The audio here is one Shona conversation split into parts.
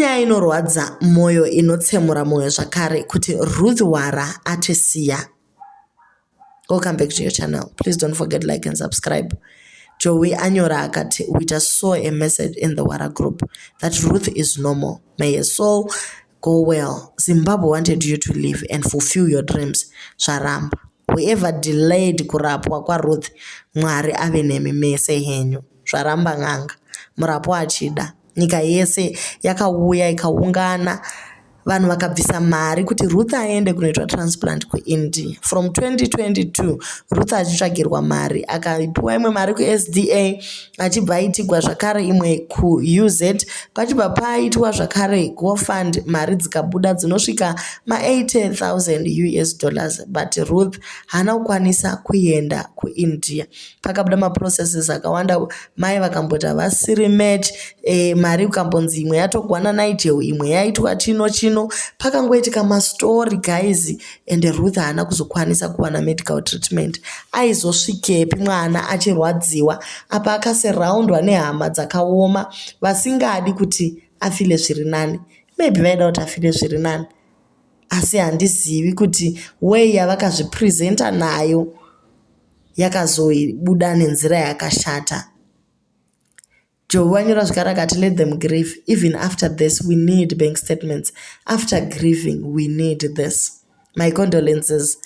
Inyaya inorwadza mwoyo inotsemura mwoyo zvakare kuti Ruth Wara atisiya. Welcome back to your channel. Please don't forget like and subscribe. Joey anyora akati, we just saw a message in the Wara group that Ruth is normal. May her soul go well. Zimbabwe wanted you to live and fulfill your dreams. Zvaramba. Whoever delayed kurapwa kwaRuth, Mwari ave nemi mese henyu. Zvaramba n'anga. Murapo achida. Nyika yese yakauya ikaungana vanhu vakabvisa mari kuti Ruth aende kunoitwa transplant kuIndia. From 2022 Ruth achitsvagirwa mari akapiwa imwe mari kuSDA achibva aitigwa zvakare imwe kuUZ pachibva paitwa zvakare GoFund mari dzikabuda dzinosvika ma80,000 US dollars but Ruth haana kukwanisa kuenda kuIndia. Pakabuda maprocesses akawanda mai vakamboti havasiri match mari ikambonzi imwe yatogwana Nigel imwe yaitwa chino chino pakangoitika mastori guys and Ruth haana kuzokwanisa kuwana medical treatment aizosvikepi mwana achirwadziwa apa akasurroundwa nehama dzakaoma vasingadi kuti afeele zviri nani maybe vaida kuti afeele zviri nani asi handizivi kuti way yavakazvipresenta nayo yakazobuda nenzira yakashata. Joe wanyora zvakare akati let them grieve even after this we need bank statements after grieving we need this my condolences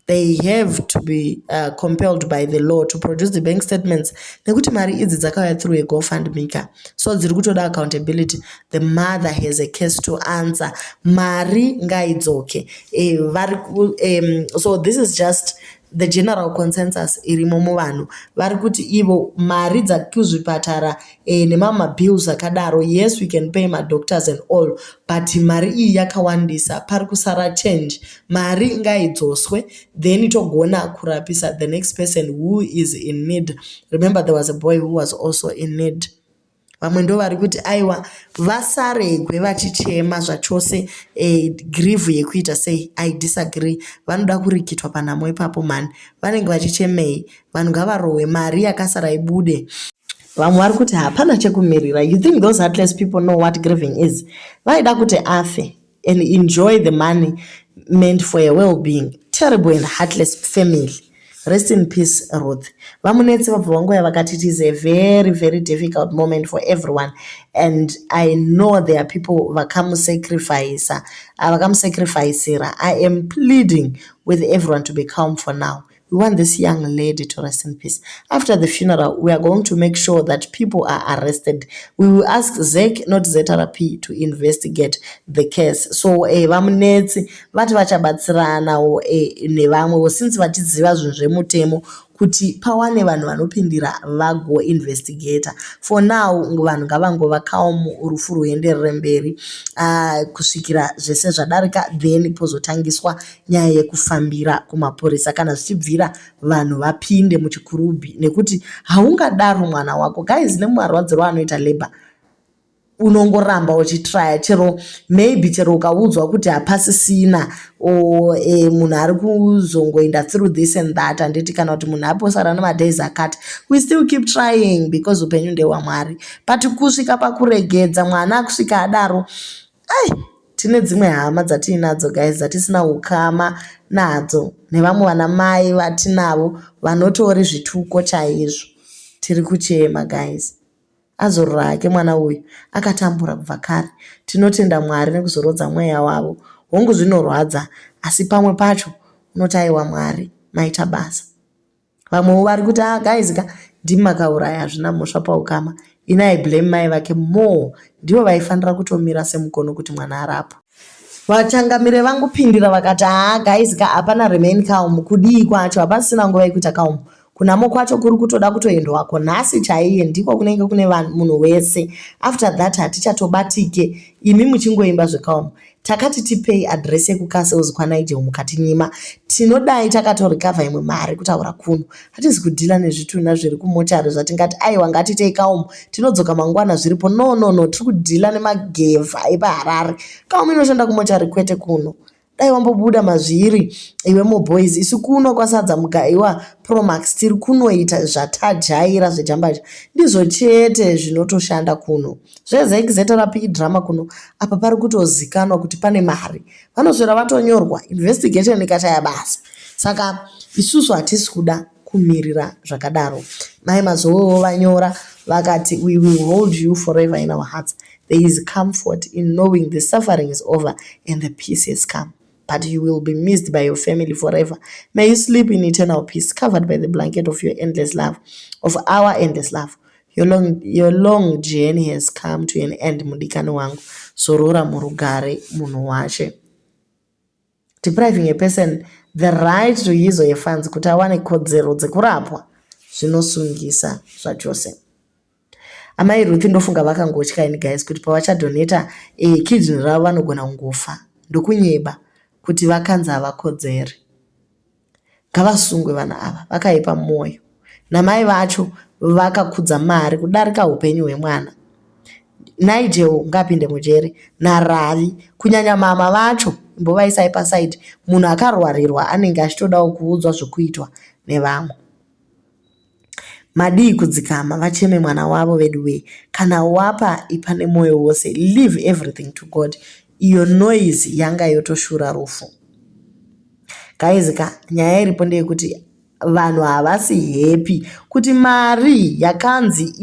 they have to be compelled by the law to produce the bank statements nekuti mari idzi dzakauya through a GoFundMe ka so dziri kutoda accountability the mother has a case to answer mari ngaidzoke so this is just the general consensus irimo muvanhu vari kuti ivo mari dzekuzvipatara nemamwe mabills akadaro yes we can pay madoctors and all but mari iyi yakawandisa pari kusara change mari ngaidzoswe then togona kurapisa the next person who is in need remember there was a boy who was also in need vamwe ndo vari kuti aiwa vasaregwe vachichema zvachose grief yekuita sei i disagree vanoda kurikitwa panhamo ipapo mani vanenge vachichemei vanhu ngavarohwe mari yakasara ibude vamwe vari kuti hapana chekumirira you think those heartless people know what grieving is vaida kuti afe and enjoy the money meant for a well-being terrible and heartless family rest in peace ruth vamunetsi vabva vangoya vakati it is a very very difficult moment for everyone and i know there are people vakamusacrifica vakamusacrificira i am pleading with everyone to be calm for now we want this young lady to rest in peace. After the funeral, we are going to make sure that people are arrested. We will ask ZEC, not ZRP, to investigate the case. So, vamunetsi vati vachabatsiranawo nevamwewo since vachiziva zvinhu zvemutemo kuti pawane vanhu vanopindira vagoinvestigata for now vanhu ngavangova calm rufu ruenderere mberi kusvikira zvese zvadarika then pozotangiswa nyaya yekufambira kumapurisa kana zvichibvira vanhu vapinde muchikurubhi nekuti haungadaro mwana wako guys nemumarwadziro anoita labour unongoramba uchitrya chero maybe chero ukaudzwa kuti hapasisina munhu ari kuzongoenda through this and that handiti kana kuti munhu aposara nemadays akati we still keep trying because upenyu ndehwamwari but kusvika pakuregedza mwana akusvika adaro ai tine dzimwe hama dzatiinadzo guys dzatisina ukama nadzo nevamwe vana mai vatinavo vanotori zvituko chaizvo tiri kuchema guys azorora hake mwana uyu akatambura kubva kare tinotenda mwari nekuzorodza mweya wavo hongu zvinorwadza asi pamwe pacho unoti aiwa mwari maita basa vamwewo vari kuti ah guys ka ndimi makauraya hazvina mhosva paukama ini i blame mai vake more ndivo vaifanira kutomira semukono kuti mwana arapwa vachangamire vangupindira vakati haa guys ka hapana remain calm kudii kwacho hapasisina nguva yekuita calm kunhamo kwacho kuri kutoda kutoendwako nhasi chaiye ndiko kunenge kune munhu wese after that hatichatobatike imi muchingoimba zvecalm takati tipei address yekucastles kwanigel mukatinyima tinodai takatorecover imwe mari kutaura kuno hatisi kudeala nezvitunha zviri kumochari zvatingati aiwa ngatitei calm tinodzoka mangwana zviripo no no no tiri kudeala nemagevha epaharare calm inoshanda kumochari kwete kuno. Dai wambobuda mazviri iwe moboys. Isu kuno kwaSadza Mugaiwa Promax tiri kunoita zvatajaira zvejambaja. Ndizvo chete zvinotoshanda kuno. ZveZEC ZRP idrama kuno. Apa pari kutozikanwa kuti pane mari. Vanoswera vatonyorwa investigation ikashaya basa. Saka isusu hatisi kuda kumirira zvakadaro. Mai Mazowewo vanyora vakati we will hold you forever in our hearts. There is comfort in knowing the suffering is over and the peace has come. But you will be missed by your family forever. May you sleep in eternal peace, covered by the blanket of your endless love, of our endless love. Your long journey has come to an end, mudikani wangu. Zorora murugare munhu washe. Depriving a person the right to his or her funds kuti awane kodzero dzekurapwa zvinosungisa zvachose. Amai Ruth ndofunga vakangotya ini guys kuti pavachadonata kidney ravo vanogona kungofa ndokunyeba kuti vakanzi havakodzeri. Ngavasungwe vanhu ava vakaipa mwoyo. Namai vacho vakakudza mari kudarika upenyu hwemwana. Nigel ngaapinde mujeri naRavi kunyanya mama vacho imbovaisai paside. Munhu akarwarirwa anenge achitodawo kuudzwa zvokuitwa nevamwe. Madii kudzikama vacheme mwana wavo vedu wee. Kana wapa ipa nemwoyo wose. Leave everything to God. Iyo noise yanga yotoshura rufu. Guys ka nyaya iripo ndeyekuti vanhu havasi happy kuti mari yakanzi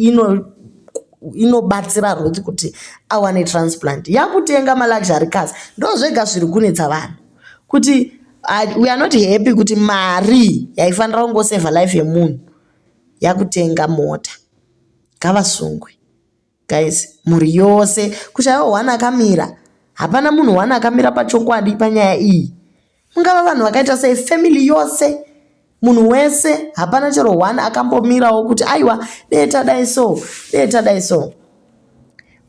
inobatsira Ruth kuti awane transplant yakutenga maluxury cars. Ndo zvega zviri kunetsa vanhu kuti we are not happy kuti mari yaifanira kungosevha life yemunhu yakutenga mota. Ngavasungwe guys, mhuri yose kushayiwa one akamira. Hapana munhu one akamira pachokwadi panyaya iyi. Mungava vanhu vakaita sei family yose munhu wese hapana chero one akambomirawo kuti aiwa dee tadai so dee tadai so.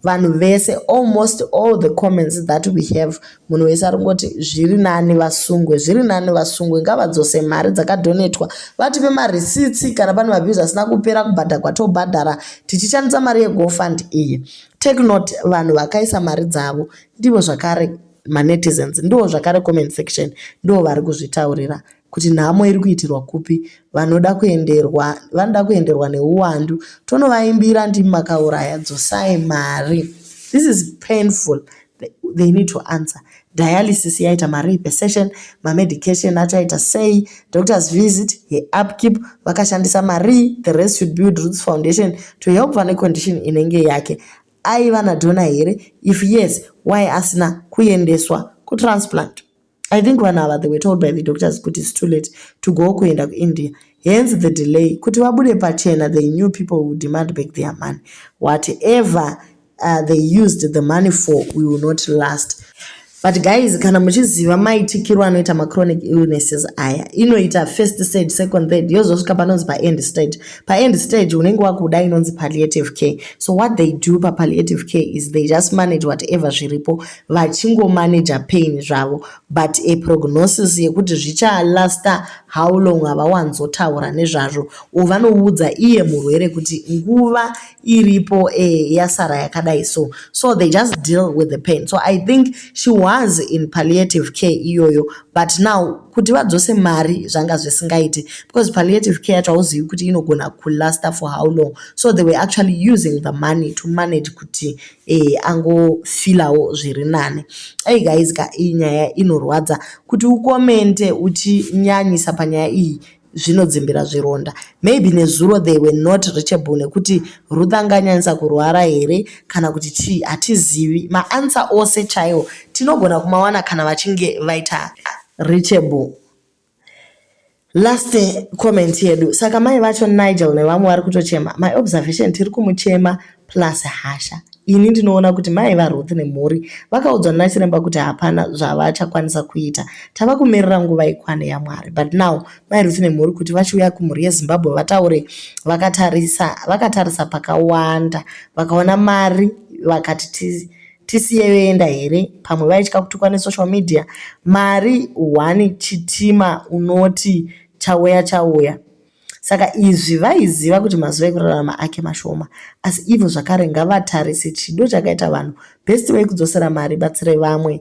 Vanhu vese, almost all the comments that we have, munhu wese ari kungoti zviri nani vasungwe, zviri nani vasungwe, ngavadzose mari dzakadhonetwa, vatipe mareceipts kana pane mabills asina kupera kubhadharwa tobhadhara tichishandisa mari yeGoFund iyi. Take note, vanhu vakaisa mari dzavo ndivo zvakare manetizens, ndivo zvakare comment section, ndivo vari kuzvitaurira kuti nhamo iri kuitirwa kupi. Vanoda kuenderwa, vanoda kuenderwa neuwandu, tonovaimbira ndimi makauraya, dzosai mari. This is painful. They need to answer. Dialysis yaita mari per session, mamedication acho aita sei, doctors visit, yeupkeep vakashandisa mari. The rest should build Roots Foundation to help vane condition inenge yake. Aiva nadonor here? If yes, why asina kuendeswa kutransplant? I think vanhu ava, they were told by the doctors kuti it's too late to go kuenda kuIndia, hence the delay kuti vabude pachena. They knew people would demand back their money. Whatever they used the money for will not last. But guys, kana muchiziva maitikiro anoita machronic illnesses aya, inoita first stage, second, third, yozosvika panonzi paend stage. Paend stage unenge wakuda inonzi palliative care. So what they do papalliative care is they just manage whatever zviripo, vachingomanaja pain zvavo, but a prognosis yekuti zvichalasta how long havawanzotaura nezvazvo, o vanoudza iye murwere kuti nguva iripo yasara yakadai. So they just deal with the pain. So I think she was in palliative care iyoyo, but now kuti vadzose mari zvanga zvisingaiti because palliative care yacho hauzivi kuti inogona kulasta for how long. So they were actually using the money to manage kuti angofilawo zviri nane. Ei guys ka, iyi nyaya inorwadza kuti ucommente uchinyanyisa panyaya iyi, zvinodzimbira zvironda. Maybe nezuro they were not reachable nekuti Ruth anganyanyisa kurwara here kana kuti chii, hatizivi. Maanswer ose chaiwo tinogona kumawana kana vachinge vaita reachable. Last comment yedu. Saka mai vacho Nigel nevamwe vari kutochema. My observation, tiri kumuchema plus hasha. Ini ndinoona kuti mai vaRuth nemhuri vakaudzwa nachiremba kuti hapana zvavachakwanisa kuita, tava kumirira nguva ikwane yaMwari. But now mai Ruth nemhuri kuti vachiuya kumhuri yeZimbabwe vataure vakatarisa, vakatarisa pakawanda, vakaona mari vakati tisiye yoenda here? Pamwe vaitya kutukwa nesocial media. Mari one chitima unoti chauya chauya. Saka izvi vaiziva kuti mazuva ekurarama ake mashoma, asi ivo zvakare ngavatarise chido chakaita vanhu. Best way kudzosera mari batsire vamwe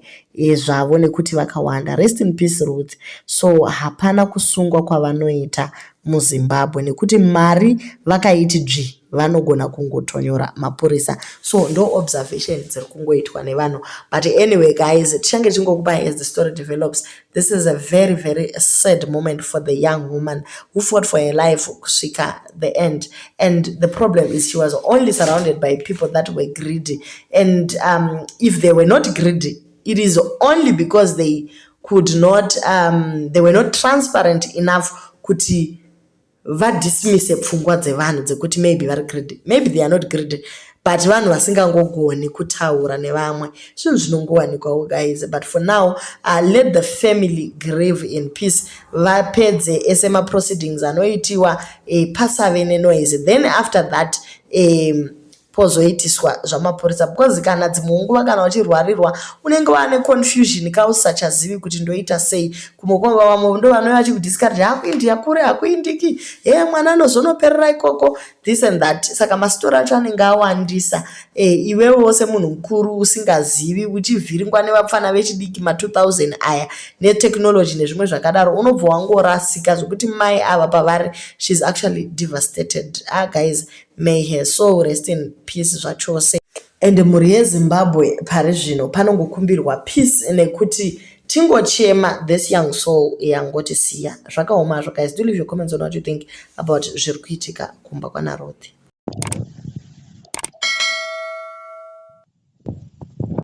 zvavo nekuti vakawanda. Rest in peace, Ruth. So hapana kusungwa kwavanoita muZimbabwe nekuti mari vakaiti dzvi, vanogona kungotonyora mapurisa. So ndo observation dziri kungoitwa nevanhu. But anyway guys, tichange tichingokupai as the story develops. This is a very, very sad moment for the young woman who fought for her life kusvika the end, and the problem is she was only surrounded by people that were greedy, and if they were not greedy, it is only because they could not they were not transparent enough kuti vadismise pfungwa dzevanhu dzekuti maybe vari greedy. Maybe they are not greedy, but vanhu vasingangogoni kutaura nevamwe. Zvinhu zvinongowanikwawo guys, but for now, let the family grieve in peace. Vapedze ese maproceedings anoitiwa, pasave nenoise. Then after that, pozoitiswa zvamapurisa, because kana dzimwe nguva kana uchirwarirwa unenge wane confusion kausachazivi kuti ndoita sei. Kumwe kwava vamwe ndo vanouya vachikudiscourage, hakuindi kure, hakuindiki, he mwana anozonoperera ikoko, this and that. Saka masitori acho anenge awandisa. Iwewewo semunhu mukuru usingazivi, uchivhiringwa nevapfana vechidiki ma2000 aya netechnology nezvimwe zvakadaro, unobva wangorasika zvokuti mai ava pavari, she's actually devastated. Ah guys, may her soul rest in peace zvachose. And mhuri yeZimbabwe, pari zvino panongokumbirwa peace nekuti tingochema this young soul yangotisiya. Zvakaoma hazvo guys. Do leave your comments on what you think about zviri kuitika kumba kwanaRuth.